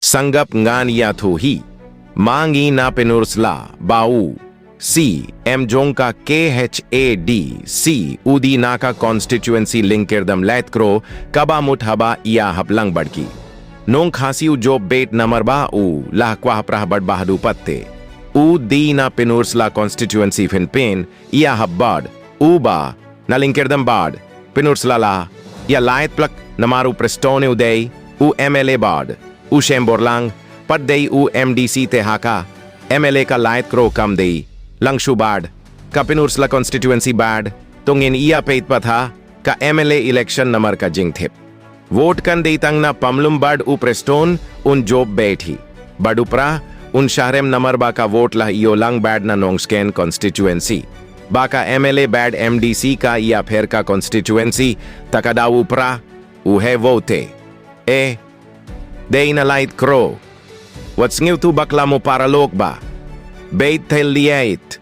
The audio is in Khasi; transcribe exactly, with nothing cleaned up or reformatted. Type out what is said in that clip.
Sngap ngan ïathuh hi. Ma ngi na Pynursla, ba u C M jong ka K H A D C u dei na ka constituency Lyngkyrdem Laitkroh, kaba mut haba ïa hap lang bad ki nong Khasi u jop beit namar ba u la kwah prah bad ba haduh pat te u dei na Pynursla constituency phin pyn ïa hap bad u ba na Lyngkyrdem bad Pynursla la ïa lait plak namar u Prestone u dei u M L A bad u Shemborlang pat dei u M D C te ha ka M L A ka Laitkroh kam dei lang shu bad ka Pynursla constituency bad to ngin ïa peit pat ha ka M L A election namar ka jingthep vote kan dei tang na Pamlum bad u Prestone un jop beit hi bad u Prah un shahrem namar ba ka vote la ïoh lang bad na Nongstoiñ constituency ba ka M L A bad M D C ka ïapher ka constituency. Ta ka daw u Prah u heh vote. Eh, dei na Laitkroh. Wat sngewthuh bakla mo paralok ba beit thel liait.